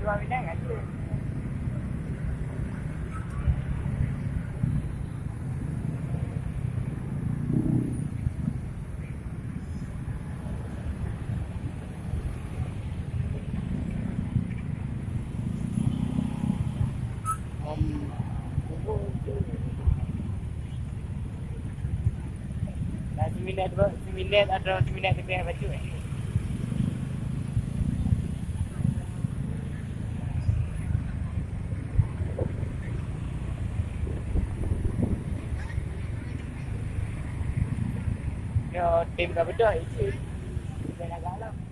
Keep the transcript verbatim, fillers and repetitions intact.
Dua minit kan tu. Om, dah siminét dua, siminét atau siminét leubeh bacut, eh. Yo, tim ka beudôh, eh, tim. Tim agak lom.